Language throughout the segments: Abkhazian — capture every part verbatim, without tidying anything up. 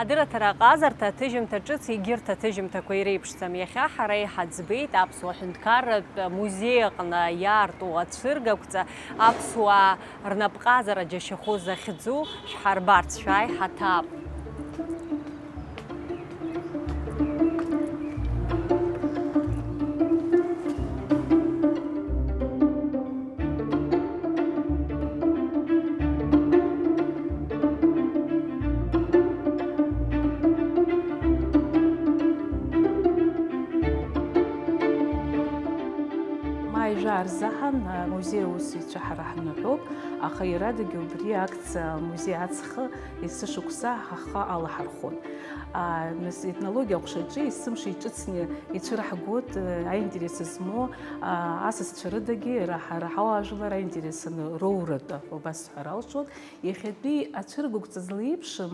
Адырраҭара аҟазарҭа аҭыжьымҭа ҿыц егьырҭ аҭыжьымҭақәа иреиԥшӡам. Иахьа ҳара иҳаӡбеит Аԥсуа Ҳәынҭқарратә Музеи аҟны иаарту ацәыргақәҵа аԥсуаа рнапҟазара џьашьахәы захьӡу шәҳарбарц шәааи ҳаҭаап. Ма ижәаа рзаҳан амузеи аусзуҩцәа ҳара ҳныҳәоуп, аха иарадагьы убри акциа амузеи ацха есышықәса ҳхы алаҳархәон. А, нас, етнологиа аҟәшаҿы есымша иҿыцны ицәырҳгоит, э, аинтерес змоу, а, асасцәа рыдагьы, иара ҳара ҳауаажәлар аинтерес роуратәы, убас сҳәар алшоит. Иахьатәи ацәыргақәҵа злеиԥшым,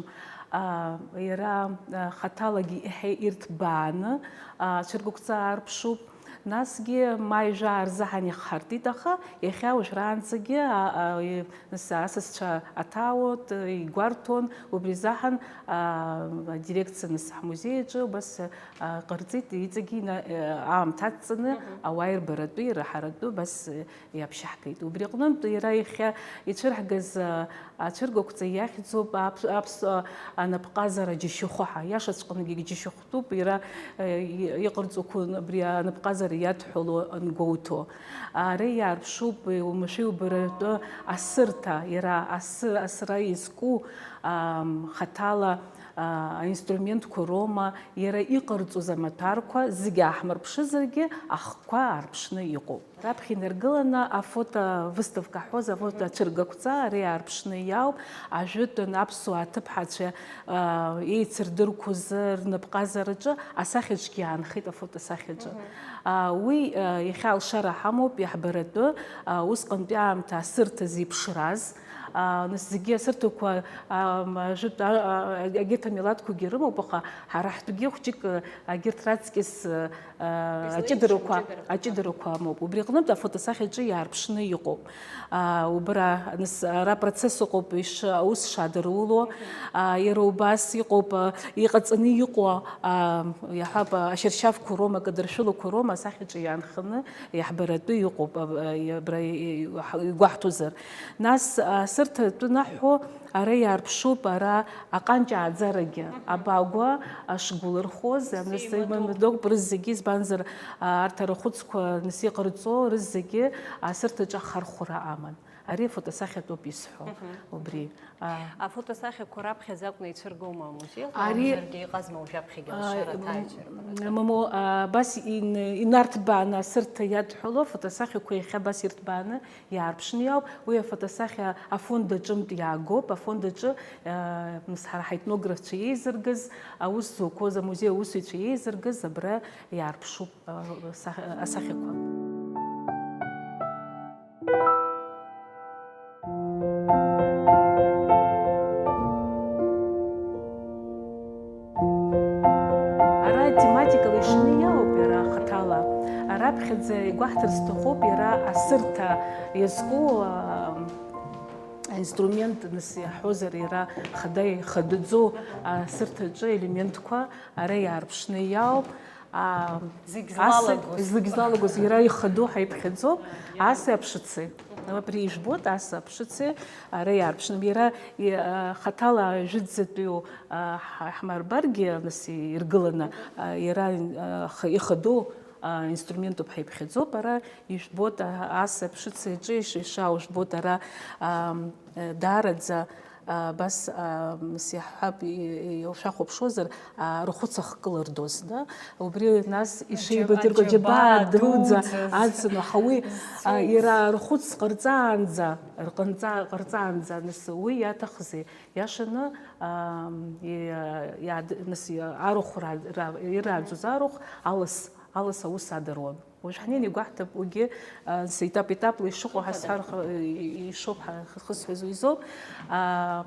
а, иара, а, хаҭалагьы иаҳа ирҭбааны, а, ацәыргақәҵа аарԥшуп. Насгьы ма ижәаа рзаҳан ихҳартит, аха иахьа уажәраанӡагьы, а, а, и-, нас асасцәа аҭаауеит, игәарҭон, убри азаҳан, а, адирекциа нас ҳмузеи аҿы убас, а, ҟарҵеит, иҵегьы ина-, а, аамҭа адҵаны, мгм, ауаа ирбаратәы, ираҳаратәы убас, а, иаԥшьаҳгеит. Убри аҟнынтә иара иахьа ицәырҳгаз, а, ацәыргақәҵа иахьӡуп аԥ-, аԥсуа анапҟазара џьашьахәы ҳәа. Иашаҵәҟьангьы џьашьахәтәуп иара, а, и-, иҟарҵақәо абри анапҟазара иадҳәало ангәоуҭо. Ара иаарԥшуп уамашәа иубаратәы асырҭа, иара асы-, асра иазку, ам, хаҭала, а, аинструментқәа роума, иара иҟарҵоз амаҭәарқәа зегьы ааҳмырԥшызаргьы, ахқәа аарԥшны иҟоуп. Раԥхьа инаргыланы афото выставка ҳҳәоз, афото ацәыргақәҵа, ари аарԥшны иауп. Ажәытәан аԥсуа аҭыԥҳацәа, а, еицырдырқәоз рнапҟазараҿы асахьаҿгьы иаанхеит, афотосахьаҿы. Мгм. А, уи, а, иахьа алшара ҳамоуп, иаҳбаратәы, а, усҟантәи аамҭа асырҭа зеиԥшраз, а, нас зегьы асырҭақәа, а, м, ажәытә, а, а, егьырҭ амилаҭқәагьы рымоуп, аха ҳара ҳтәгьы хәҷык, а, егьырҭ раҵкьыс, а, Излеиԥшым аҷыдарақәа, аҷыдарақәа. Аҷыдарақәа амоуп. Убри аҟнытә афотосахьаҿы иаарԥшны иҟоуп. А, убра, нас, ара процесс ыҟоуп, иш-, аус шадыруло. А, иара убас иҟоуп, а, иҟаҵаны иҟоу, а, иаҳҳәап, а, ашьаршьафқәа роума, акадыршәылақәа роума асахьаҿы иаанханы иаҳбаратәы иҟоуп, а, а, абра и-, и-, ҳа-, игәаҳҭозар. Нас, а, асырҭа атәы наҳҳәо, ара иаарԥшуп, ара аҟанҷ ааӡарагьы, абагәа, ашгәы лырхоз, аныс, имадоуп, имадоуп рызегьы, избанзар, а, арҭ арахәыцқәа нас иҟарҵо рызегьы асырҭаҿы ахархәара аман. Ари афотосахьатәоуп исҳәо, мгм, убри. А. Афотосахьақәа раԥхьаӡа акәны ицәыргома амузеи аҟны? Ари, мамзаргьы иҟазма уажәаԥхьагьы, а, алшара м-, ҭааҩцәа рҟны? Мамоу, а, абас ин-, инарҭбааны асырҭа иадҳәало афотосахьақәа иахьа абас ирҭбааны иаарԥшны иауп. Уи афотосахьа афонд аҿынтә иаагоуп. Афонд аҿы, а, нас ҳара ҳаетнографцәа еизыргаз, аус зуқәоз, амузеи аусзуҩцәа еизыргаз абра иаарԥшуп, а, сахь-, асахьақәа. Ара тематикала ишаны иоуп иара хаҭала. Раԥхьаӡа игәаҳҭар сҭахуп иара асырҭа иазку, а, аинструмент, нас иаҳҳәозар, иара хада ихадаӡоу асырҭаҿы елементқәа ара иаарԥшны иоуп. А, зегь асы-, злалагоз. Зегь злалагоз, иара ихадоу ҳаиԥхьаӡоуп, аси аԥшыци. Абри ижәбоит, асы аԥшыци, ара иаарԥшны. Иара, и-, а, хаҭала жәытәӡатәиу, а, ҳа-, ҳмаарбаргьы, нас иргыланы, а, иара, а, х-, ихадоу, а, инструментуп ҳаиԥхьаӡоуп. Ара ижәбоит, а, асы аԥшыци аҿы иш-, ишаау жәбоит, ара, а, даараӡа, а, абас, а, м, сиаҳҳәап, и-, и-, ушәахәаԥшуазар, а, рхәыц ахкылырдоз, да? Убри нас ишеибадырго, аџьабаа, аџьабаа дуӡӡа, дуӡӡа ацын, аха уи, а, зцәоз, иара рхәыц ҟарҵаанӡа, рҟынҵа-, ҟарҵаанӡа, нас уи иаҭахзи? Иашаны, а, м, и-, иад-, нас и-, арахә ра-, ра-, ирааӡоз арахә алас, алас аус адыруан. Уажә ҳнеины игәаҳҭап, уигьы, а, с-, етап-етапла ишыҟоу ҳазҳар-, х-, и-, и-, ишоуп ҳа-, х-, хысҳәаз уизоуп. А,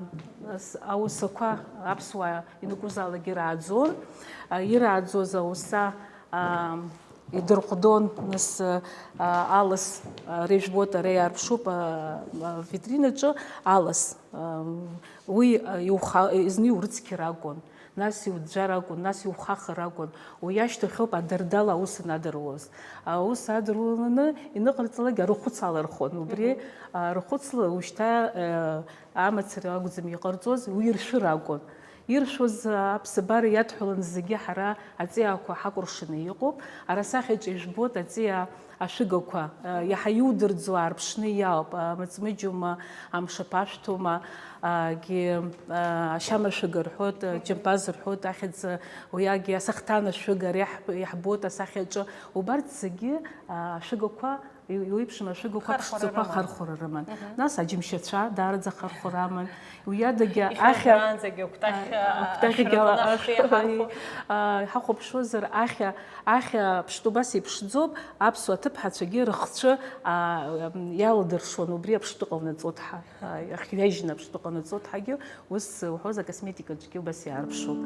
с-, аусақәа аԥсуаа ианакәызаалак ирааӡон. А, ирааӡоз ауса, а, идырҟәдон, нас, а, алас, а, рыжәбоит, ара иаарԥшуп, а, а, витринаҿы алас. А, уи, а, иуха-, зны иурыцқьар акәын. Нас иуӡәӡәар акәын, нас иухахар акәын. Уи ашьҭахьоуп адардала аус анадыруаз. Аус адыруланы иныҟарҵалак арахәыц алархон. Убри, Мгм. а, арахәыцла ушьҭа, э, амацара акәӡам иҟарҵоз, уи иршәыр акәын. Иршәоз, а, аԥсабара иадҳәаланы зегьы ҳара аҵиаақәа ҳакәыршаны иҟоуп. Арасахьаҿ ижәбоит аҵиаа ашәыгақәа, а, иаҳа иудырӡуа аарԥшны иаауп, а, мыҵмыџьума, амш аԥашәҭома, а, гьы, а, ашьамашәыга рҳәоит, а, џьампаз рҳәоит, ахьӡ, уиагьы асахҭан ашәыга, ари иаҳ-, иаҳбоит асахьаҿы. Убарҭ зегьы, а, ашәыгақәа, иу-, иуеиԥшым ашәыгақәа Хархәара ԥшӡақәа рыман. хархәара рыман. Мгм. Нас аџьымшьацәа даараӡа хархәара аман. Уи адагьы ахьа, Ихьанҭараанӡагьы акәтаӷь, а, а, акәтаӷьгьы ашәара ала-, ашәа иахархәо. а, ҳахәаԥшуазар, ахьа, ахьа ԥштәы убас иԥшӡоуп, аԥсуа ҭыԥҳацәагьы рыхцәы, а, м, иаладыршон убри аԥштәы ҟалнаҵоит ҳәа, а, иахьҩажьны аԥштәы ҟанаҵоит ҳәагьы, ус уҳәозар, акосметикаҿгьы убас иаарԥшуп.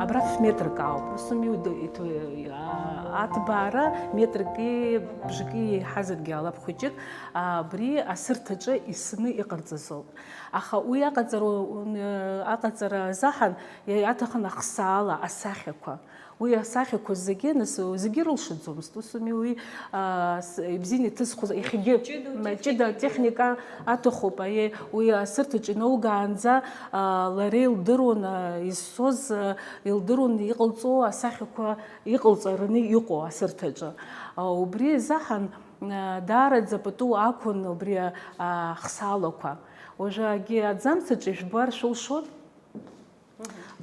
Абра ф-метрак ауп. Ус ауми, уд-, иҭ-, а-, аҭбаара метрки бжаки еиҳазаргьы ҟалап хәыҷык. Абри асырҭаҿы исны иҟарҵазоуп. Аха уи аҟаҵара, аҟаҵара азаҳан иаҭахын ахсаала асахьақәа. Уи асахьақәа зегьы, нас, зегьы рылшаӡомызт. Ус ауми, уи, а, с-, ибзианы иҭызхуаз, иахьагьы Ҷыдоу м, техникагьы. ҷыда техника аҭахуп, аиеи, уи асырҭаҿы иноугаанӡа, а, лара илдыруан, а, изцоз, а, илдыруан иҟалҵо асахьақәа иҟалҵараны иҟоу асырҭаҿы. А, убри азаҳан, а, даараӡа пату ақәын убри, а, ахсаалақәа. Уажәы агьи аӡамцаҿы ижәбар шәылшоит.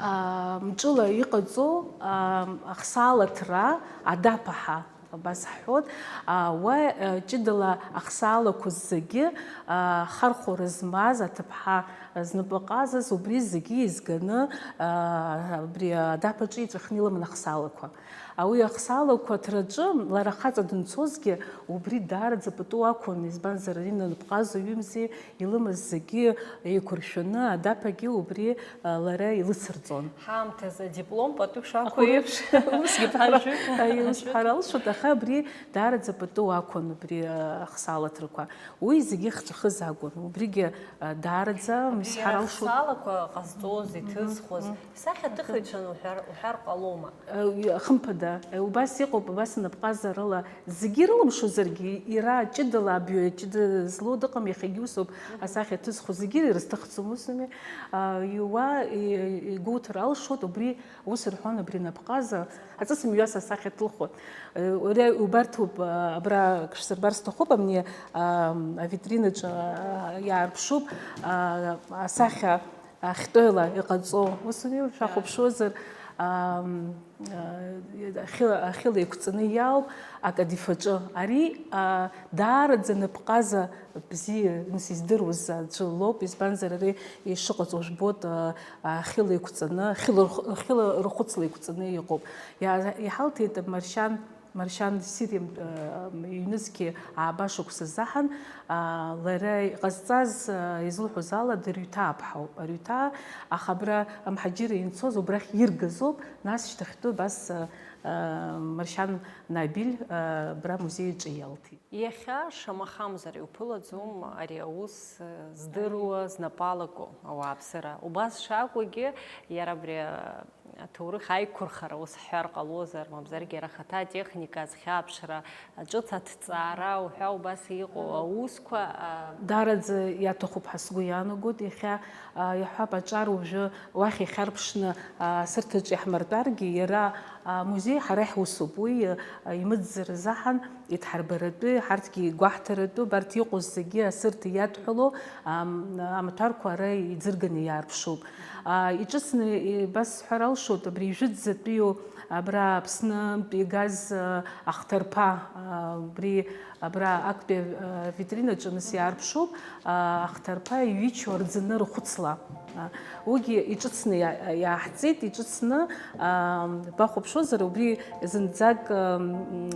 А, мҿыла иҟаҵоу, а, ахсаалаҭра адаԥаҳа, абас ҳҳәоит, а, уа, а, ҷыдала ахсаалақәа зегьы, а, хархәара змаз аҭыԥҳа знапы ҟазаз, убри зегьы еизганы, а, абри адаԥаҿы иҵәахны илыман ахсаалақәа. А, уи ахсаалақәа ҭраҿы лара хаҵа данцозгьы убри даараӡа пату ақәын, избанзар, ари нанапҟазаҩымзи, илымаз зегьы еиқәыршәаны, адаԥагьы убри, а, лара илыцырҵон. Ҳаамҭазы адиплом пату шақәу Ахәы еиԥш. еиԥш, усгьы бҳәара, Ажәытә. аи, ус бҳәара алшоит, аха абри даараӡа пату ақәын, убри, а, ахсаалаҭрақәа. Уи зегьы хҵәахыз акәын. Убригьы, а, даараӡа, Абри исҳәар алшоит. Ахсаалақәа ҟазҵоз, иҭызхуаз, Мгм. исахьаҭыхыҩцәан уҳәар, уҳәар ҟалома? Э, хымԥада, э, убас иҟоуп, убас анапҟазарыла зегьы ирылымшозаргьы, иара ҷыдала абҩа ҷыда злоу дыҟам, иахьагьы усоуп, Мгм. асахьа ҭызхуа зегьы ирызҭахӡом, усми, а, иуа, и-, игәоуҭар алшоит, убри ус рҳәон, абри напҟаза, аҵыс мҩас асахьа ҭылхуан. Э, уара убарҭоуп, а, абра кшәсырбар сҭахуп, амни, а, авитринаҿы, а, иаарԥшуп, а, асахьа ахьтәыла иҟаҵо, ус уи шәахәаԥшуазар, ам, а, ахьы-, ахьыла еиқәҵаны иаауп акадифаҿы. Ари, а, даараӡа напҟаза бзиа, нас, издыруаз аӡәы лоуп, избанзар, ари ишыҟаҵо жәбоит, а, ахьыла еиқәҵаны, ахьыла рх-, ахьыла рахәыцла еиқәҵаны иҟоуп. Иа-, иҳалҭеит Маршьан Маршьан Сириа, э, иҩнызқьи ааба шықәса азаҳан, а, лара иҟазҵаз, а, изылҳәоз ала, дырҩҭааԥҳауп. Арҩҭаа, аха абра амҳаџьырра инцоз убрахь иргазоуп, нас шьҭахьтәы абас, а, а, Маршьан Набиль, а, абра амузеи аҿы иалҭеит. Иахьа, шамахамзар, иуԥылаӡом ари аус, а, здыруа, знапы алаку ауааԥсыра. Убас шакәугьы, иара абри, а, аҭоурых аиқәырхара ус ҳҳәар ҟалозар, мамзаргьы иара ахаҭа атехника азхьааԥшра, ҿыц аҭҵаара уҳәа убас иҟоу аусқәа, а, Даараӡа иаҭахуп ҳәа сгәы иаанагоит. Иахьа, а, иаҳҳәап, аҿар уажәы уахь ихьарԥшны, а, асырҭаҿы иаҳмыртәаргьы, иара, а, амузеи ҳара иаҳусуп. Уи, а, имыӡӡара азаҳан, идҳарбаратәы, ҳарҭгьы игәаҳҭаратәы, абарҭ иҟоу зегьы асырҭ иадҳәало, ам-, амаҭәарқәа ара иӡырганы иаарԥшуп. А, иҿыцны, и-, басҳәар алшоит, абри ижәытәӡатәиу абра Аԥснынтә игаз, а, ахҭарԥа, а, убри абра актәи, а, витринаҿы нас иаарԥшуп, а, ахҭарԥа иҩычоу арӡыныр хәыцла. Уигьы иҿыцны иа-, иааҳҵеит, иҿыцны, аа, бахәаԥшуазар, убри зынӡак, м,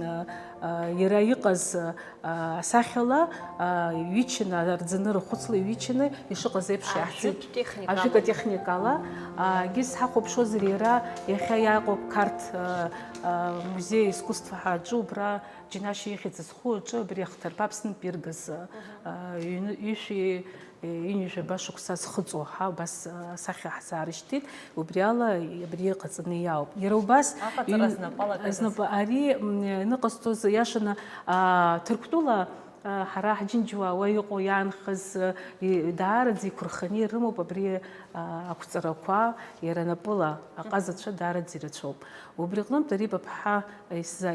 а, иара иҟаз, а, асахьала, а, иҩычаны, арӡынырахәыцла иҩычаны ишыҟаз еиԥш иаҳҵеит. Ажәытә техникала. Ажәытә атехникала. А, егьыс ҳахәаԥшуазар, иара иахьа иааҟоуп Қарҭ, а, а, музеи искусства ҳәа аҿы, убра Џьанашьа ихьӡ зху аҿы абри ахҭарԥа Аԥснынтә иргаз, а, ҩны-, ҩышәи ҩынҩажәаба шықәса зхыҵуа ҳәа убас асахьа ҳзаарышьҭит, убри ала абри иҟаҵаны иаауп. Иара убас аҟаҵара ҩ-, знапы алакыз. Знапы ари, м, ианыҟасҵоз, иашаны, а, Ҭырқәтәыла, а, ҳара ҳџьынџьуаа уа иҟоу иаанхаз, а, и-, даараӡа иқәырханы ирымоуп абри, а, ақәҵарақәа, иара напыла аҟазацәа даараӡа ирацәоуп. Убри аҟнытә ари баԥҳа исза-,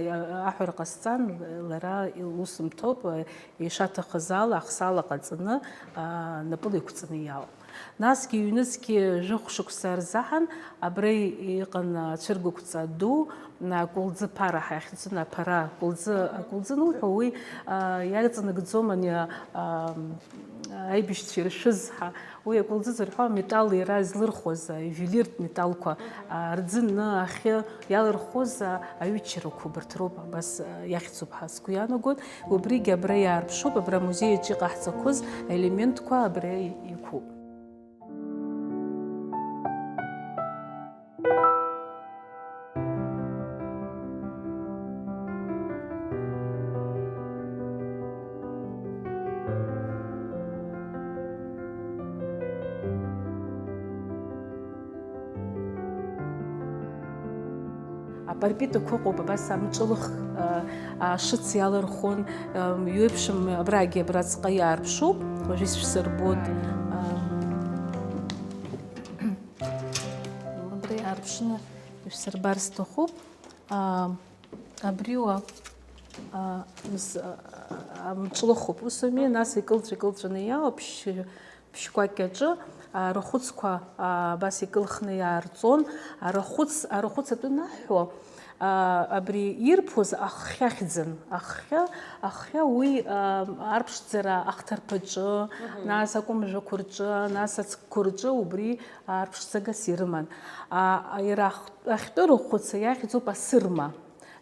аҳәара ҟасҵан, лара лусумҭоуп, ишаҭахыз ала, ахсаала ҟаҵаны, аа, напыла иқәҵаны иаауп. Насгьы ҩнызқьи жәохә шықәса рзаҳан абра иҟан ацәыргақәҵа ду, Кәылӡы ԥара ҳәа иахьӡын, аԥара, Кәылӡы, Кәылӡы ануҳәо, уи, аа, иаҵанакӡом ани, аа, аибашьцәа иршәыз ҳәа. Уи акәылӡы зырҳәо аметалл иара излырхуаз, аиувелиртә металлқәа, а, рӡыны ахьы иалырхуаз, а, аҩычарақәа убарҭ роуп, абас, а, иахьӡуп ҳәа сгәы иаанагон. Убригьы абра иаарԥшуп, абра амузеи аҿы иҟаҳҵақәаз аелементқәа абра и-, иқәуп. Апарпитақәа ыҟоуп, абас амҿылых, а, а, шыц иалырхон, ам, иеиԥшым абрагьы абраҵәҟьа иаарԥшуп, уажәы исшәсырбоит. Ам, абра иаарԥшны ишәсырбар сҭахуп. А, абриуа, а, мс-, а, амҿлыхуп, ус ауми, нас икылҵәа-икылҵәаны иаауп, ԥшь-, ԥшьқәакьаҿы, а, рахәыцқәа, а, абас икылхны иаарҵон. Арахәыц, арахәыц атәы анаҳҳәо, а, абри ирԥоз аххьы ахьӡын. Аххьы, аххьы уи, а, арԥшӡара ахҭарԥаҿы, нас акәымжәақәа рҿы, нас ацгәқәа рҿы убри арԥшӡагас ирыман. А, иара ахтә-, ахьтәы рахәыц иахьӡуп асырма.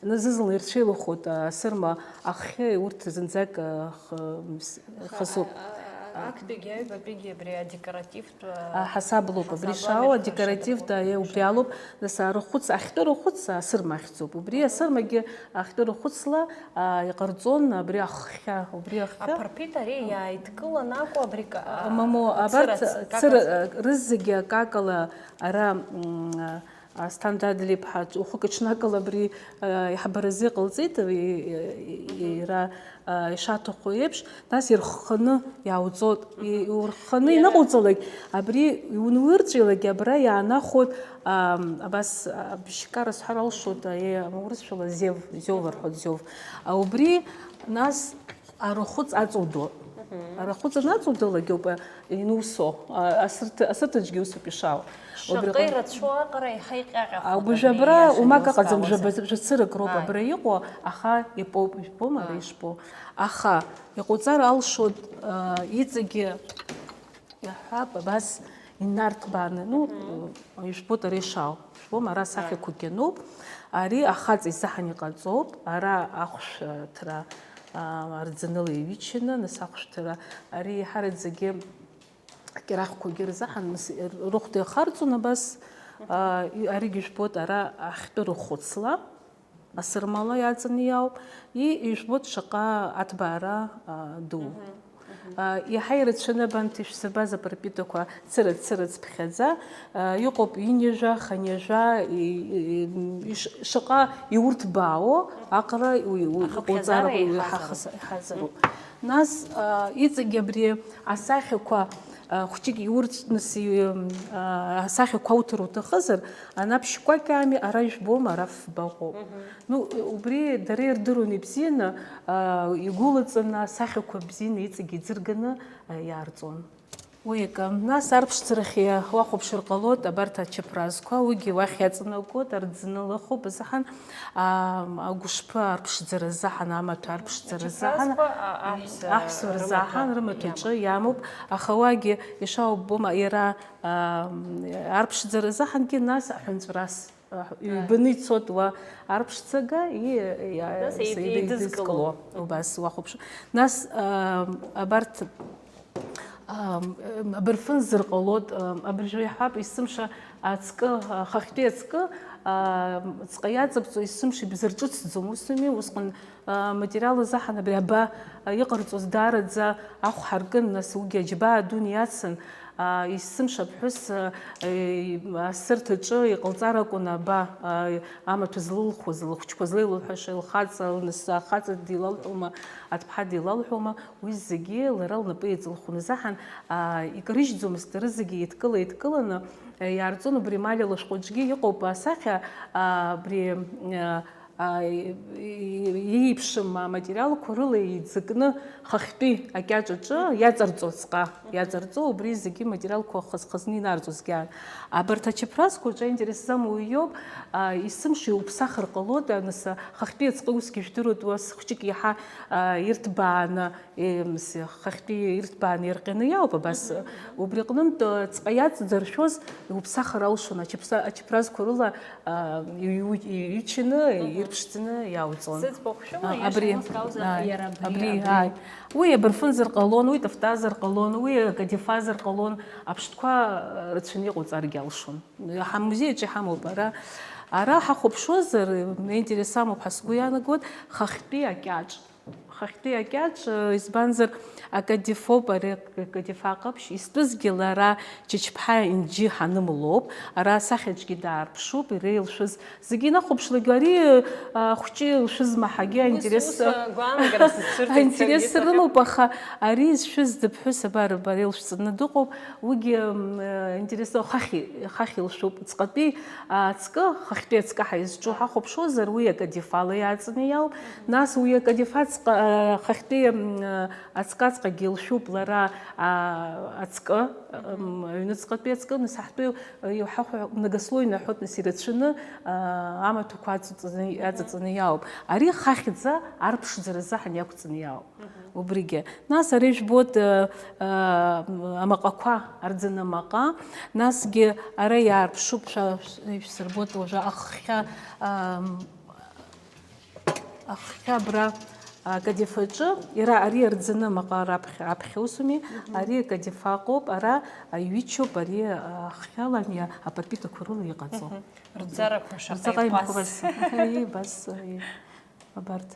Зны-зынла ирцәеилахәоит, а, асырма аххьы, урҭ зынӡак, а, х-, мс-, хазуп. А, а, а, актәигьы аҩбатәигьы абри адекоративтә, а, ҳасаб лоуп, абри ҳасаб шаауа, лоуп, адекоративтә, ишаҭаху. Аиеи, убри алоуп, нас арахәыц, ахьтәы рахәыц, а, асырма ахьӡуп. Убри асырмагьы ахьтәы рахәыцла, а, иҟарҵон абри аххьа, убри аххьа. Апарпит ари иааидкылан акәу абри ка-, а, мамоу, абарҭ цырацк, цыра-, какас? Рызегьы акакала ара, м, Асҭанда Адлеиԥҳа, уахык-ҽнакала абри, а, иаҳбаразы иҟалҵеит, и-, и-, иара, а, ишаҭаху еиԥш, нас ирхханы иаауҵоит. И-, урхханы ианаҟауҵалак, абри иунуирҵәилак абра иаанахәоит, а, абас, а, бжькара сҳәар алшоит, а, е-, урысшәала зев, зев рҳәоит, зев. А, убри, нас, Арахәыц аҵудо. Мгм. Арахәыц анаҵудалак ауп, а, инусо, а, асырҭ-, асырҭыџьгьы усоуп ишаау. Шаҟа ирацәоу аҟара еиҳа иҟьаҟьахоит. Уажәы абри абра иаша умак иус аҟаӡам, ҳауазар. Жәаба-, жәацырак роуп. Ааи. Абра иҟоу, аха ипоуп, ижәбома, ара ишбо. Аха иҟауҵар алшоит, а, иҵегьы Иаҳҳәап, абас инарҭбааны, ну, ижәбоит ара ишаау. Ижәбома, ара асахьақәагьы ануп. Ари ахаҵа изаҳан иҟаҵоуп, ара ахәшәҭра, а, арӡынала иҩычаны, нас ахәшәҭра, ари еиҳараӡагьы акьарахьқәагьы рзаҳан, нас рыхәда иахарҵон абас, а, и-, аригьы ижәбоит, ара ахьтәы рахәыцла. Асырмала иаҵаны иауп, и-, ижәбоит шаҟа аҭбаара, а, ду. Мгм, мгм. А, иаҳа ирацәаны абанҭ ишәсырбаз апарпитақәа цырыҵ-цырыҵ ԥхьаӡа, а, иҟоуп ҩынҩажәа, хынҩажәа, и-, и-, иш-, шаҟа иурҭбаауо, аҟара уи, уи, аха иҟоуҵар, ԥхьаӡара уи еиҳазароуп. Ҳахыс-, иҳазароуп. Мгм. Нас, а, иҵегь абри асахьақәа, а, хәҷык иурҭ-, нас, и-, а, асахьақәа ауҭар уҭахызар, ана ԥшькәакьами, ара ижәбома, ара фба ыҟоуп. Мгм. Ну, убри дара ирдыруан ибзианы, аа, игәылаҵаны асахьақәа бзианы иҵегь иӡырганы, аа, иаарҵон. Уи акы. Нас арԥшӡарахь уахәаԥшыр ҟалоит абарҭ ачаԥразқәа, уигьы уахь иаҵанакуеит, арӡны лыхуп азыҳәан, аа, агәышԥы арԥшӡара азыҳәан, амаҭәа арԥшӡара азыҳәан, Ачаԥразқәа, а, аҳәса аҳәса рымаҭәа рзаҳан, рымаҭәаҿы иамоуп. Иамоуп, аха уагьы ишаубом, иара, аа, арԥшӡара азыҳәангьы нас аҳәынҵәрас, аа, ҩбаны ицоит уа арԥшӡага, и-, иа-, Нас еид-, еидызкыло. Еидызкыло, убас уахәаԥш. Нас, аа, абарҭ Ам, ам, абырфын зырҟалоит, ам, абыржәы иаҳҳәап, есымша ацкы, а, хыхьтәи ацкы, ам, ҵҟа иаҵабҵо есымша ибзырҿыцӡом, усыми, усҟан, а, аматериал азыҳәан абри аба, а, иҟарҵоз даараӡа ахә ҳаркын, нас уигьы аџьабаа дуны иацын, а, есымша аԥҳәыс, а, е, асырҭ аҿы иҟалҵар акәын аба, а, амаҭәа злылхуаз, лыхәыҷқәа злеилылҳәаша, лхаҵа, лнасы ахаҵа дилалҳәома, аҭԥҳа дилалҳәома, Уи зегьы лара лнапы еиҵылхуан азыҳәан, аа, икарыжьӡомызт, рызегьы еидкыла-еидкыланы, э, иаарҵон убри Малиа лышәҟәаҿгьы иҟоуп асахьа, аа, абри, э, аа, и-, и-, иеиԥшым аматериалқәа рыла еизакны хыхьтәи акьаҿ аҿы иаҵарҵо ацҟа, иаҵарҵо убри зегьы материалқәа хаз-хазны инарҵозгьы аан. Абарҭ ачаԥразқәа рҿы аинтерес ззамоу уи иоуп, аа, есымша иуԥсахыр ҟалоит, аныс, хыхьтәи ацҟа усгьы жәдыруеит, уа схәыҷык иаҳа, аа, ирҭбааны, Е, мс, хыхьтәи ирҭбааны ирҟьаны иауп, абас, убри аҟнынтә, ҵҟа иаҵдыршәоз иуԥсахыр алшон, ачыԥса-, ачыԥразқәа рыла, а, иҩ-, иҩычаны, ирԥшӡаны иауҵон. Зыӡбахә шәыма, А, абри, иашан ус акәзар, ааи, иара абри, абри, абри. Ааи. Уи абырфынзар ҟалон, уи тафтазар ҟалон, уи акадифазар ҟалон, аԥштәқәа, а, рацәаны иҟауҵаргьы алшон. Ҳамузеи аҿы иҳамоуп ара. Ара ҳахәаԥшуазар, интересс амоуп ҳәа сгәы иаанагоит, хыхьтәи акьаҿ. Хыхьтәи акьаҿ, избанзар, акадифоуп ари, акадифа ҟаԥшь, изтәызгьы лара Чачԥҳа Енџьы ҳанымлоуп, ара асахьаҿгьы даарԥшуп, иреилшәыз зегьы инахәаԥшлакгьы ари, а, хәҷы илшәызма ҳәагьы Ус, аинтерес, ус, а, гәаанагара сызцәырҵит аинтерес саргьы, сахьа- рымоуп, аха ари зшәыз дыԥҳәыс абар, абар илшәҵаны дыҟоуп, уигьы, м, а, интересно, хахь, хахь илшәуп, ҵҟатәи ацкы, хыхьтәи ацкы ҳаизҿу ҳахәаԥшуазар, уи акадифала иааҵны иауп. Нас уи акадифа ацҟа, а, хыхьтәи, м, а, ацкы аҵҟагьы илшәуп лара, а, ацкы, м, аҩныҵҟатәи ацкы, нас ҳтәы, а, иуҳахәа многослойно аҳәот, нас ирацәаны, а, амаҭәақәа аҵыҵны, аҵыҵны иауп. Ари хахьӡа арԥшӡара азыҳәан иақәҵны иауп. Убригьы. Нас ара ижәбоит, э, э, амаҟақәа, арӡына маҟа. Насгьы ара иаарԥшуп, шәа-, ишәсырбоит уажәы аххьа, ам, аххьа абра, а, акадифаҿы, иара ари арӡына маҟа раԥхьа, аԥхьа усуми, ари акадифа ыҟоуп, ара аҩычоуп, ари, а, аххьалами, апарпитақәа рыла иҟаҵо. Мгм. Рыбзарақәа шаҟа Рыбзаҟа еиқәас. Еиқәас. Еибас, е, абарҭ.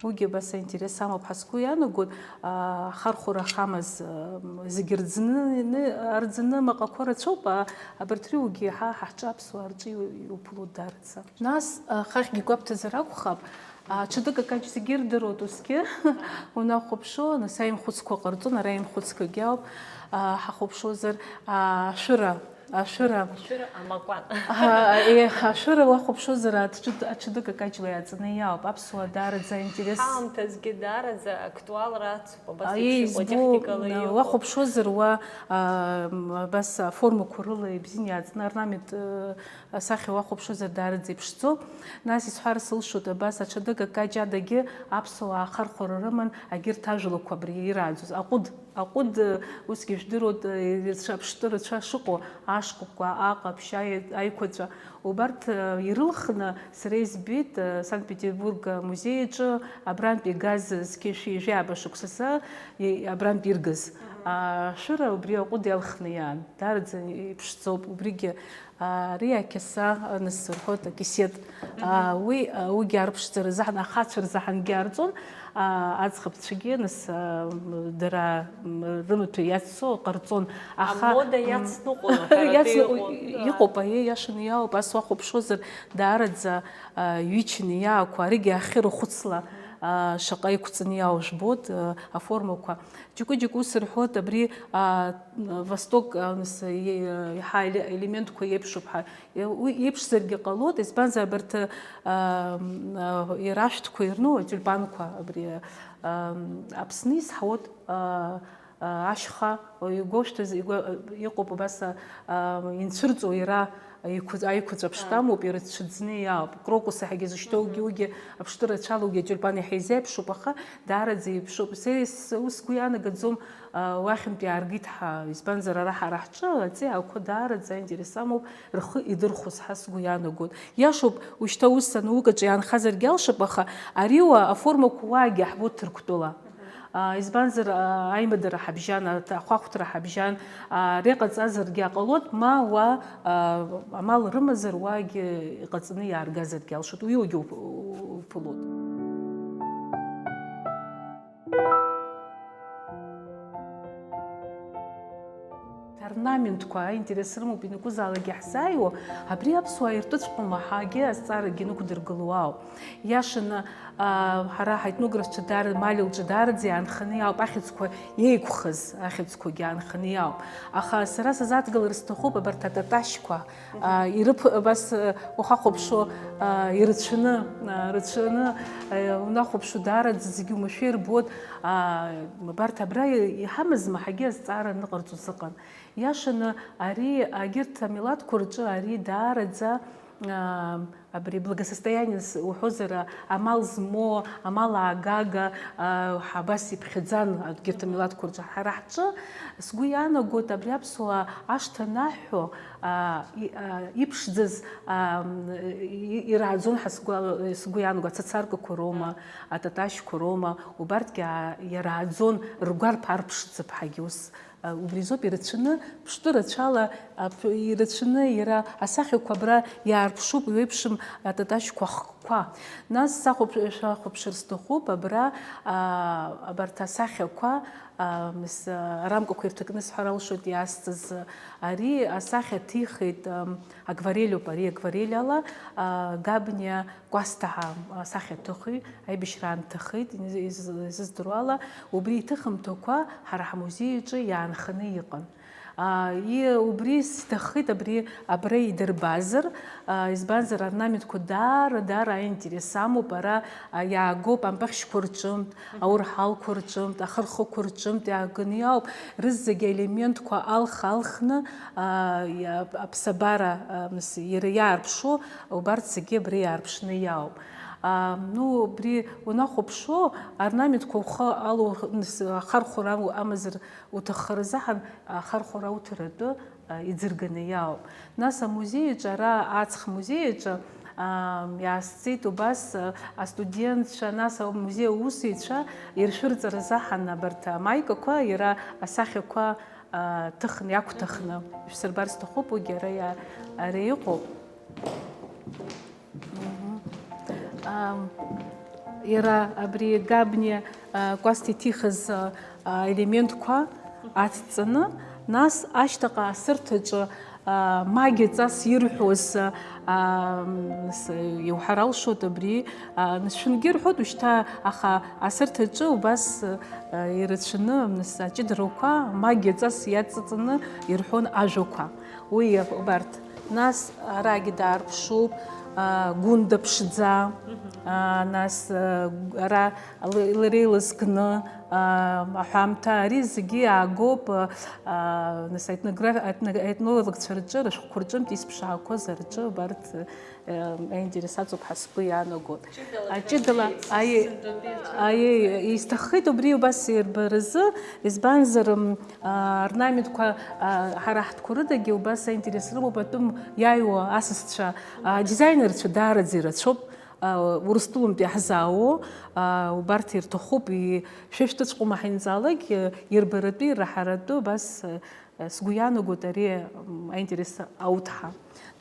Уигьы абас аинтерес амоуп ҳәа сгәы иаанагоит, аа, ахархәара ахамаз, м, зегьы рӡны, ны, арӡны маҟақәа рацәоуп, а, абарҭ рыҩгьы ҳа, ҳаҳҿы аԥсуаа рҿы иу-, иуԥылоит даараӡа. Нас, а, хахьгьы гәабҭазар акәхап, а, аҽадыга акаҷ зегьы ирдыруеит усгьы, унахәаԥшуа, нас аимхәыцқәа ҟарҵон, ара аимхәыцқәагьы ауп, а, ҳахәаԥшуазар, а, ашәыра, Ашәыра. Ашәыра амакәан. Аҳа, еҳ, ашәыра уахәаԥшуазар, аҽыд-, аҽадыга акаҷла иааҵаны иаауп. Аԥсуаа даараӡа аинтерес. Ҳаамҭазгьы даараӡа актуалра ацуп, абас Аиеи, еиԥш иҟоу, избо, техникала м, иҟоу. Уахәаԥшуазар уа, а, м, абас аформақәа рыла ибзианы иааҵаны, орнамент, ы, асахьа уахәаԥшуазар даараӡа иԥшӡоуп. Нас исҳәар сылшоит, абас аҽадыга акаҷ адагьы аԥсуаа ахархәара рыман, агьырҭ ажәлақәа абри ирааӡоз. Аҟәыд. Аҟәыд, усгьы жәдыруеит, рацәа, аԥштәы рацәа шыҟоу, ашкәакәа, аҟаԥшь, аи-, аиқәаҵәа, убарҭ, э, ирылхны сара избеит, э, Санкт-Петербург амузеи аҿы абрантә игаз зқьи жәшәи ҩажәи ааба шықәсазы и-, абрантә иргаз. Ашәыра убри аҟәыд иалхны иаан, даараӡа иԥшӡоуп, убригьы Ари ақьаса анысырҳәоит, акисет. Мгм. А, уи, а, уигьы арԥшӡара рзаҳан, ахацәа рзаҳангьы арҵон, а, аӡӷабцәагьы, нас, а, м, дара, м, рымаҭәа иаццо ҟарҵон. Аха, Амода м, иацныҟәон, аҳәарада иацныҟәо-, иҟоуп, да. Иҟоуп, аиеи, иашаны иаауп, ас уахәаԥшуазар, даараӡа, а, ҩычны иаақәа, аригьы ахьырахәыцла, а, шаҟа иқәҵаны иаау жәбоит, а, аформақәа. Џьоукы-џьоукы ус рҳәоит, абри, а, Восток, а, нас, е-, еиҳа еле-, елементқәа еиԥшуп ҳәа. Е, уи еиԥшзаргьы ҟалоит, избанзар, абарҭ, а, м, а, ирашәҭқәа ирну, атиулпанқәа, абри, а, м, Аԥсны изҳауеит, а, Ашьха, игәоушәҭыз, игәы-, иҟоуп убас, а, инцәырҵуа иара, аиқәаҵ-, аиқәаҵәа ԥштәамоуп, ирыцәцәыӡны иаауп. Крокус ҳәагьы зышьҭоугьы, уигьы аԥштәы рацәала, уигьы атиулпан иаҳа изеиԥшуп, аха даараӡа иԥшуп. Са ис-, ус сгәы иаанагаӡом, а, уахьынтә иааргеит ҳәа, избанзар, ара ҳара ҳҿы аҵиаақәа даараӡа аинтерес амоуп, рхы идырхәоз ҳәа сгәы иаанагоит. Иашоуп, ушьҭа ус анаукаҿы иаанхазаргьы алшап, аха ари уа аформақәа уаагьы иаҳбоит Ҭырқәтәыла. А, избанзар, а, аимадара ҳабжьан, аҭ-, ахәахәҭра ҳабжьан, а, ари ҟаҵазаргьы ҟалоит, ма уа, а, амал рымазар уаагьы иҟаҵаны иааргазаргьы алшоит, уи уагьы уԥ-, уԥылоит. Орнаментқәа аинтерес рымоуп, ианакәызаалак иаҳзааиуа, абри аԥсуаа иртәыҵәҟьома ҳәагьы азҵаарагьы нықәдыргыло ауп. Иашаны, аа, ҳара ҳаетнографцәа даара, Мали лҿы даараӡа иаанханы иаауп ахьӡқәа еиқәхаз, ахьӡқәагьы аанханы иаауп. Аха сара сазааҭгылар сҭахуп абарҭ ататашьқәа, аа, ирыԥ-, абас, э, ухахәаԥшуа, аа, ирацәаны, аа, рацәаны, э, унахәаԥшуа даараӡа зегьы умашәа ирбоит, аа, абарҭ абра иҳамазма ҳәагьы азҵаара аныҟарҵоз ыҟан. Иашаны ари, агьырҭ амилаҭқәа рҿы ари даараӡа, аа, абри благосостояниес уҳәозар, амал змоу, амал аагага, аа, ҳа-, абас иԥхьаӡан, агьырҭ амилаҭқәа рҿы. Ҳара ҳҿы, сгәы иаанагоит, абри аԥсуаа ашҭа анаҳҳәо, аа, и-, аа, иԥшӡаз, аа, и-, ирааӡон ҳәа сгәы, сгәы иаанагоит, ацацаркақәа роума, ататашьқәа роума, убарҭгьы, аа, иарааӡон, ргәарԥ арԥшӡап ҳәагьы ус. Убри азоуп ирацәаны, ԥштәы рацәала, аԥ-, ирацәаны иара асахьақәа абра иаарԥшуп, иеиԥшым ататашьқәа хкқәа. Нас сахәаԥ-, шәахәаԥшыр сҭахуп, абра, аа, абарҭ асахьақәа, аа, мс-, арамкақәа ирҭакны сҳәар алшоит иаасҭаз. Ари асахьа ҭихит, ам, акварель ауп, ари акварель ала, аа, Габниа Кәасҭа ҳәа асахьаҭыхҩы аибашьраан дҭахеит, из-, из-, изыздыруа ала, убри иҭыхымҭақәа ҳара ҳмузеи аҿы иаанханы иҟан. Аа, и-, убри сҭаххеит, абри абра идырбазар, аа, избанзар, орнаментқәа даара, даара аинтерес амоуп, ара, аа, иаагоуп ампахьшьқәа рҿынтә, аурҳалқәа рҿынтә, ахырхықәа рҿынтә иааганы иаауп, рызегьы аелементқәа алх-алхны, аа, иа-, аԥсабара, аа, мс-, иара иаарԥшу, убарҭ зегьы абра иаарԥшны иаауп. Аа, ну, убри унахәаԥшуа, орнаментқәа ухы алоу-, мс-, ахархәара ам-, амазар уҭаххар азыҳәан, ахархәара ауҭаратәы, аа, иӡырганы иаауп. Нас амузеи аҿы, ара аҵх музеи аҿы, аа, иаасҵеит убас, аа, астудентцәа, нас амузеи аусзуҩцәа иршәырҵаразы ҳан абарҭ амаикақәа иара асахьақәа, аа, ҭыхны, иақәҭыхны ишәсырбар сҭахуп, уигьы ара иа-, ара иҟоуп. Мгм. Ам, иара абри Габниа, аа, Кәасҭа иҭихыз, аа, аелементқәа ацҵаны, нас ашьҭаҟа асырҭаҿы, аа, магиа ҵас ирҳәоз, аа, м, с-, иуҳәар алшоит абри, аа, нас шәынгьы ирҳәоит ушьҭа, аха асырҭаҿы убас, аа, ирацәаны, нас, аҷыдарақәа магиа ҵас иаҵаҵаны ирҳәон ажәақәа. Уи убарҭ. Нас арагьы даарԥшуп, аа, Гәында ԥшӡа, аа, нас, аа, ара Л-, Лереи лызкны, аа, аҳәамҭа, ари зегьы иаагоуп, аа, нас, аетнограф-, аетно-, аетнологцәа рҿы, рышәҟәқәа рҿынтә исԥшаақәаз рҿы убарҭ, э, аинтерес аҵоуп ҳәа сгәы иаанагоит. Ҷыдала, аҷыдала, аиеи, аиеи, исҭаххеит убри убас ирбаразы, избанзар, м, аа, орнаментқәа, аа, ҳара ҳтәқәа рыдагьы убас аинтерес рымоуп, атәым иааиуа асасцәа, аа, дизайнерцәа даараӡа ирацәоуп, аа, Урыстәылантәи иаҳзаауоу, аа, убарҭ ирҭахуп, и-, шәа шәтәыҵәҟьома ҳаинҵаалакь, ирбаратәы, ираҳаратәы, убас, э, сгәы иаанагоит ари, м, аинтерес ауҭҳа.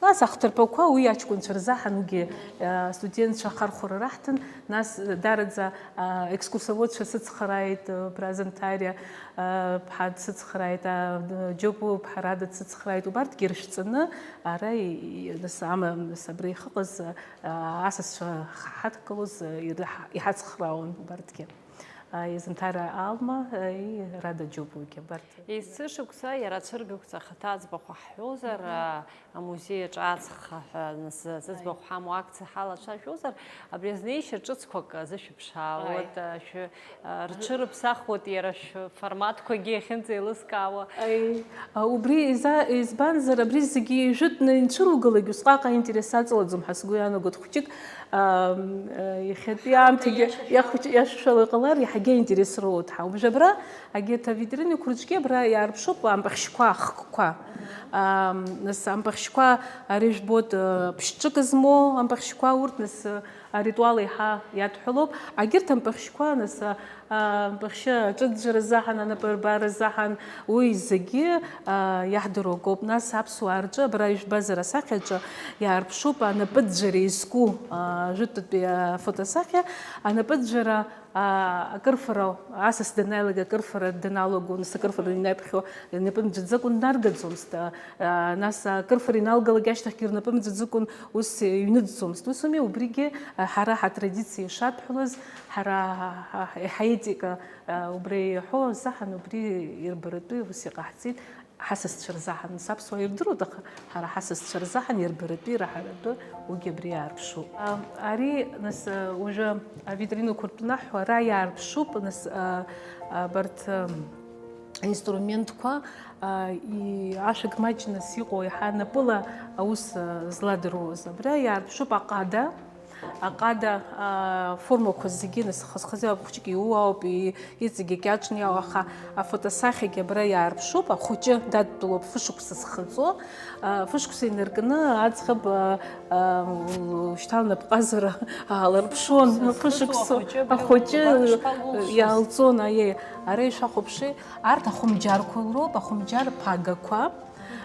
Нас ахҭырԥақәа уи аҷкәынцәа рзаҳан, уигьы, э, астудентцәа ахархәара раҳҭан, нас, э, дараӡа, э, екскурсоводцәа сыцхрааит, э, абра Занҭариа, э, ԥҳа дсыцхрааит, э, Џьопу ԥҳарада дсыцхрааит, убарҭгьы ирышәҵаны, ара и-, и-, нас ама-, нас абра ихыҟаз, э, асасцәа ҳадкылоз, э, ирыҳ-, иҳацхраауан убарҭгьы. Изынҭара Алма, и Рада Џьопугьы абарҭ. Есышықәса иара ацәыргақәҵа ахаҭа аӡбахә ҳҳәозар, амузеи аҿы ацха ҳәа нас зыӡбахә ҳамоу акциа ҳалацәажәозар, абри азнеишьа ҿыцқәак азышәыԥшаауеит, шәы-, рҽырыԥсахуеит иара шәформатқәагьы иахьынӡеилыскаауа. Аи, а, убри иза-, избанзар, абри зегьы ижәытәны инцәыругалак усҟак аинтерес аҵалаӡом ҳәа сгәы иаанагоит. Хәҷык, а, м, а, иахьатәи аамҭагьы иахәҷ-, иашәшәала иҟалар, иаҳагьы аинтерес роуеит ҳәа. Убжьы абра, агьырҭ авитринақәа рҿгьы абра иаарԥшуп ампахьшьқәа, ахкқәа. А, м, нас ампахьшьқәа ари жәбоит, а, ԥшьҿык змоу ампахьшьқәа урҭ, нас, а, аритуал еиҳа иадҳәалоуп. Агьырҭ ампахьшьқәа, нас, а, Ампахьшьы аҿыӡәӡәара азыҳәан, анапы рбара азыҳәан, уи зегьы, а, иаҳдыруа акоуп. Нас аԥсуаа рҿы, абра ижәбазар асахьаҿы, иаарԥшуп анапыӡәӡәара изку, а, жәытәтәи афотосахьа, анапыӡәӡәара, а, акырфара, асас данаилак акырфара даналаго, нас акырфара инаԥхьо, инапы мӡәӡәӡакәа днаргаӡомызт, а, а, нас акырфара иналгалак ашьҭахьгьы рнапы мӡәӡәӡакәа ус иҩныҵӡомызт. Ус ауми, убригьы, а, ҳара ҳатрадициа ишадҳәалаз, Ҳара ҳа-, ҳаетика, а, убри иаҳәо азыҳәан убри ирбаратәы ус иҟаҳҵеит, ҳасасцәа рзыҳәан. Нас аԥсуаа ирдыруеит, аха ҳара ҳасасцәа рзыҳәан ирбаратәы, ираҳаратәы уигьы абри иаарԥшуп. А, ари, нас, а, уажәы авитринақәа ртәы анаҳҳәо, ара иаарԥшуп, нас, а, абарҭ, ам, аинструментқәа, а, и-, ашәак маҷны иҟоу, иаҳа напыла аус, а, зладыруаз. Абра иаарԥшуп аҟада, Аҟада, аа, формақәа зегьы, нас, хаз-хазы ауп, хәыҷык иуу ауп, и-, иҵегь икьаҿны иаау, аха афотосахьагьы абра иаарԥшуп, ахәыҷы дадтәалоуп фышықәса зхыҵуа, аа, фышықәса инаркны аӡӷаб, аа, аа, шьҭа лнапҟазара аалырԥшуан, фышықәса ахәыҷы, ахәыҷы иаалҵон, аиеи, ара ишәахәаԥши, арҭ ахәымџьарқәа роуп, ахәымџьар ԥагақәа,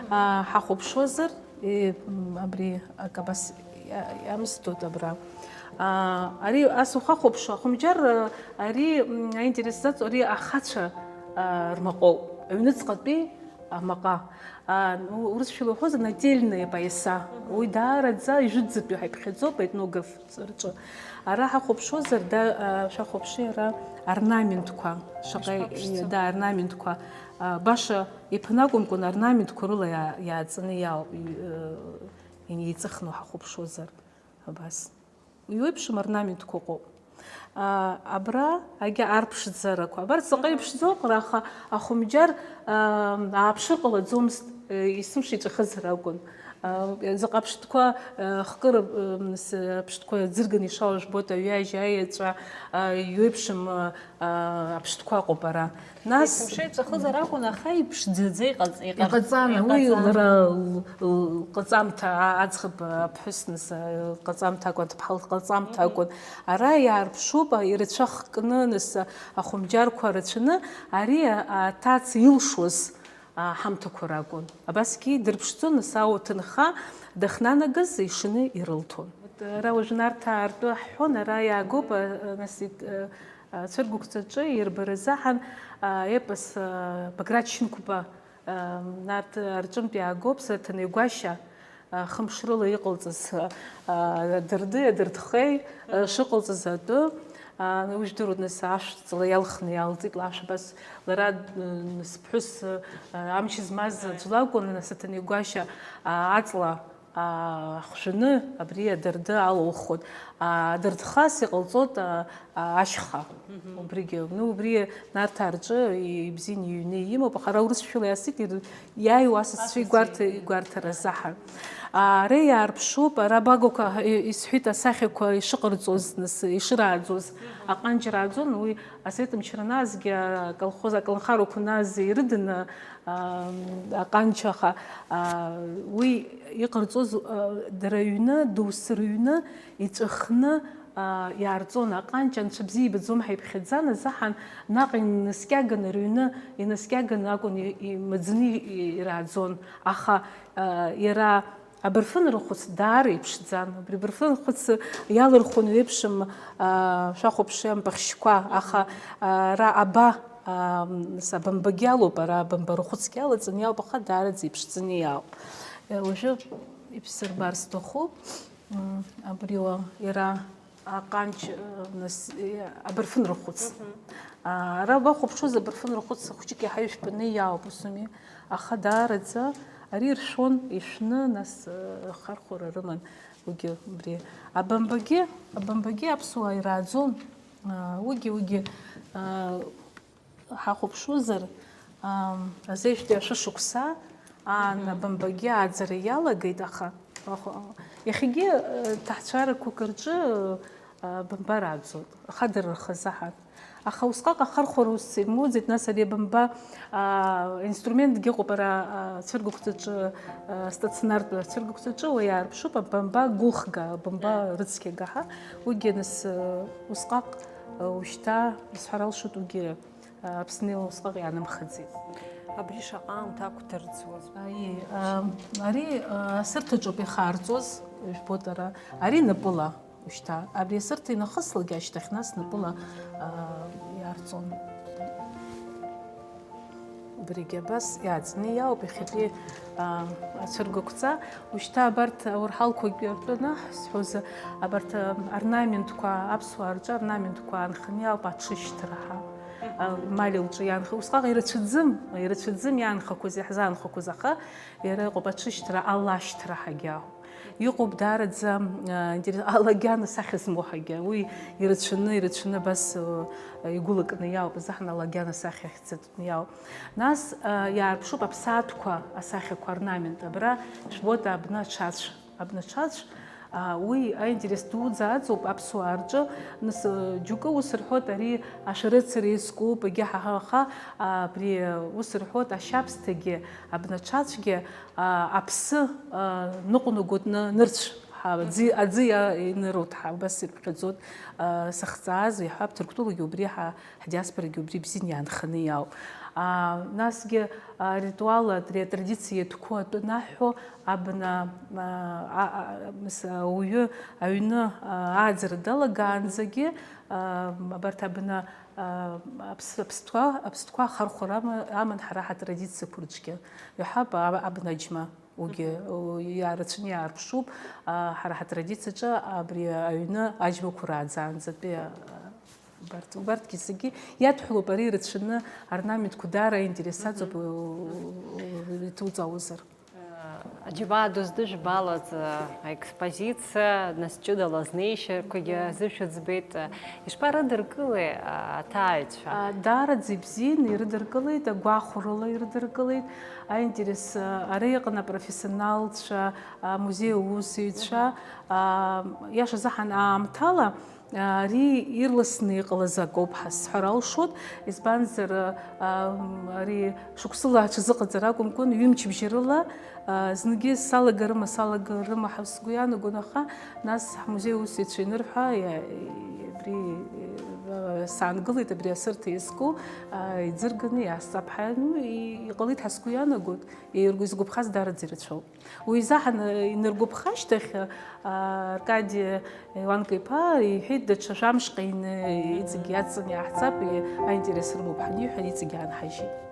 аа, ҳахәаԥшуазар, Е, м, абри акы абас иа-, иамсҭоит абра. А, ари ас ухахәаԥшуа, ахәымџьар, а, ари, м, аинтерес заҵоу ари ахацәа, а, рмаҟоуп. Аҩныҵҟатәи амаҟа. А, у-, урысшәала уҳәозар, нательные пояса. Мгм. Уи даараӡа ижәытәӡатәи ҳаиԥхьаӡоуп аетнограф рҿы. Ара ҳахәаԥшуазар, да, а, шәахәаԥши ара орнаментқәа. Шаҟа, ишԥаԥшӡоу? Да, орнаментқәа. А, баша Иԥынагәымкәан орнаментқәа рыла иа-, иааҵаны иаауп, и-, э, инеиҵыхны уҳахәаԥшуазар, абас. Иуеиԥшым орнаментқәа ыҟоуп. А, абра агьа арԥшӡарақәа. Абарҭ заҟа иԥшӡоу ыҟоуп, аха ахәымџьар, а, ааԥшыр ҟалаӡомызт, э, есымша иҵәахызар акәын. А, заҟа аԥштәқәа, э, хкыр, э, с-, аԥштәқәа ӡырганы ишалоу жәбоит, аҩажәа, аеҵәа, а, иуеиԥшым, а, а, аԥштәқәа ыҟоуп ара. Нас есымша иҵәахызар акәын, аха иԥшӡаӡа иҟаҵ-, иҟаҵ-, иҟаҵан, уи иҟаҵан. Лара л-, л-, лҟаҵамҭа, а-, аӡӷаб аԥҳәыс, нас, а, лҟаҵамҭа акәын, аҭыԥҳа лҟаҵамҭа Мгм. Акәын. Ара иаарԥшуп, а, ирацәахкны, нас, а, ахәымџьарқәа рацәаны, ари, а, аҭаца илшоз, а, ҳамҭақәа ракәын. Абасгьы дырԥшӡон, нас, ауа ҭынха дахнанагаз ишаны ирылҭон. Ара уажә Нарҭаа ртәы ҳҳәон, ара иаагоуп, а, нас, ит-, а, Ацәыргақәҵаҿы ирбара азыҳәан, а, епос, а, Баграт Шьынқәба, а, Нарҭаа рҿынтә иаагоуп, Саҭанеи Гәашьа, а, хымш рыла иҟалҵаз, а, адырды, адырдхеи, а, шыҟалҵаз атәы, а, ужәдыруеит, нас, ашәҵла иалхны иаалҵит лашәа, абас лара, м, сԥҳәыс, а, амч змаз аӡә лакәын, нас, Саҭанеи Гәашьа, а, аҵла, аа, хжәаны абри адырды алылхуеит. Аа, адырдхас иҟалҵоит, аа, аа, ашьха. Мгм. Убригьы, ну, убри Нарҭаа рҿы ибзианы иҩны имоуп, аха ара урысшәала иасит, ир-, иааиуа асасцәа Асасцәа игәарҭа-, игәарҭа. Игәарҭара азыҳәан. Аа, ара иаарԥшуп, ара абагақәа, и-, исҳәеит, асахьақәа ишыҟарҵоз, нас, ишырааӡоз, Мгм. Аҟанџьара ааӡон, уи асовет мчра анаазгьы, аколхоз, аколнхарақәа анааз ирыданы, Ам, аҟанчаха, а, уи иҟарҵоз, а, дара ҩны, доусы рыҩны иҵәахны, а, иаарҵон аҟанча, анцәа бзиа ибаӡом ҳәа иԥхьаӡан азыҳәан, наҟ инаскьаганы, рыҩны инаскьаганы акәын и-, имаӡаны и-, ирааӡон. Аха, а, иара абырфын рахәыц даара иԥшӡан. Убри абырфын рахәыц иалырхуан еиԥшым, а, шәахәаԥши ампахьшьқәа, аха, а, ара аба, Ам, нас абамбагьы алоуп, ара абамба рахәыцгьы алаҵаны иалоуп, аха даараӡа иԥшӡаны иаауп. Э, уажәы ибсырбар сҭахуп, м, абри уа иара Аҟанч, нас, абырфын рахәыц. Ара бахәаԥшуаз, абырфын рахәыц хәыҷык иаҳа ижәпаны иаауп, ус ауми? Аха даараӡа ари иршәон, ишәны, нас, хархәара рыман. Уигьы убри. Абамбагьы, абамбагьы аԥсуаа ирааӡон. Уигьы, уигьы, ҳахәаԥшуазар, азеижәтәи ашәышықәса аан абамбагьы ааӡара иалагеит, аха иахьагьы ҭаҳцәарақәак рҿы абамба рааӡоит, ахадара рхазы ҳәа. Аха усҟак ахархәара ус имоуӡеит, нас ари абамба, инструментгьы ыҟоуп ара, ацәыргақәҵаҿы, астационартә ацәыргақәҵаҿы уи иаарԥшуп, абамба гәыхга, абамба рыцқьага ҳәа, уигьы нас, усҟак, ушьҭа, исҳәара алшоит, уигьы Аԥсны усҟак иаанымхаӡеит. Абри шаҟа аамҭа ақәдырӡуаз. Аиеи, ари асырҭаҿоуп ихаарҵоз, жәбоит ара. Ари напыла ушьҭа. Абри асырҭа инахыслакгьы ашьҭахь нас напыла иаарҵон. Убригьы абас иааӡны иаауп иахьатәи ацәыргақәҵа. Ушьҭа абарҭ ауарҳалқәагьы ртәы анаҳсҳәоз, абарҭ орнаментқәа, аԥсуаа рҿы орнаментқәа аанханы иаауп аҽышьҭра ҳәа. Мали лҿы иаанха-, усҟак ирацәаӡым, ирацәаӡым иаанхақәаз, иаҳзаанхақәаз, аха иара иҟоуп аҽышьҭра, алашьҭра ҳәагьы аҳәоуп. Иҟоуп даараӡа, а, интерес-, алагьана сахьа змоу ҳәагьы. Уи ирацәаны, ирацәаны абас, а, игәылакны иаауп, азаҳан алагьана сахьа ахьӡатәны иаауп. Нас, а, иаарԥшуп аԥсаатәқәа асахьақәа орнамент. Абра ижәбоит абна аҽацә. Абнаҽацә, а, уи аинтерес дуӡӡа аҵоуп аԥсуаа рҿы. Нас, а, џьоукы ус рҳәоит, ари ашәарыцара иазкуп, егьа ҳаҳа, аха, а, абри, а, ус рҳәоит, ашьабсҭагьы, абнаҽацәгьы, а, аԥсы, а, ныҟәнагоит ны-, нырцә, ҳа, аӡы, аӡы иа-, инырут ҳа, убас ирыԥхьаӡоит, а, сахьҵааз, иаҳҳәап, Ҭырқәтәылагьы убри ҳа-, ҳдиаспорагьы убри бзианы иаанханы иаауп. А, насгьы, а, аритуал, атра-, атрадициа иатәқәоу атәы анаҳҳәо, абна, а, а, а, мс-, ауаҩы аҩны, а, ааӡара далагаанӡагьы, а, абарҭ абна, а, аԥс-, аԥстәқәа, аԥстәқәа ахархәара ама-, аман ҳара ҳатрадициақәа рҿгьы. Иаҳҳәап, а-, абна аџьма. Уигьы, Мгм. у-, иаарацәаны иаарԥшуп, а, ҳара ҳатрадициаҿы абри аҩны аџьмақәа рааӡаанӡатәи, а, убарҭ, убарҭгьы зегьы иадҳәалоуп, ари ирацәаны орнаментқәа даара аинтерес Мгм. аҵоуп, у-, у-, иҭуҵаауазар. Аџьабаа ду зны жәбалаӡ, аекспозициа, нас ҷыдала знеишьақәагьы азышәыӡбеит. Ишԥарыдыркылеи, а, аҭааҩцәа? А, даараӡа ибзианы ирыдыркылеит, агәахәрыла ирыдыркылеит. Аинтерес, а, ара иҟан апрофессионалцәа, амузеи аусзуҩцәа, а, иашазы ҳан-, аамҭала, а, ари ирласны иҟалаз акоуп ҳәа сҳәар алшоит, избанзар, а, ари шықәсыла аҽазыҟаҵара акәымкәан, ҩымчыбжьа рыла, а, зныгьы салагарыма, салагарыма ҳәа сгәы иаанагон, аха нас ҳмузеи аусзуҩцәа ианырҳәа, иа-, абри, а, саангылеит, абри асырҭа иазку, а, иӡырганы иаасҵап ҳәа, ну, и-, иҟалеит ҳәа сгәы иаанагоит, иргәы-, изгәаԥхаз даараӡа ирацәоуп. Уи изаҳан, э, инаргәаԥха ашьҭахь, э, Аркади Леуанко-иԥа иҳәеит, даҽа жәамш ҟаины иҵегь иаҵан иааҳҵап, и-, аинтерес рымоуп ҳаниҳәа, иҵегь иаанҳажьит.